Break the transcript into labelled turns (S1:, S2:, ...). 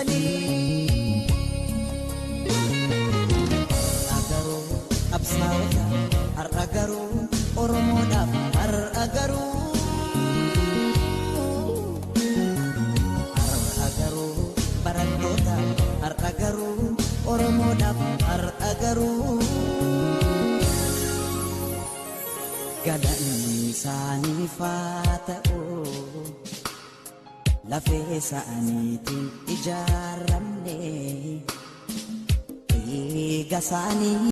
S1: keessanii. Har'a garuu qabsaa'ota, har'a garuu Oromoodhaaf, har'a garuu. Har'a garuu barattoota, har'a garuu Oromoodhaaf, har'a garuu. Galanni isaaniif haa ta'u, lafee isaaniitiin ijaaramne dhiiga isaanii.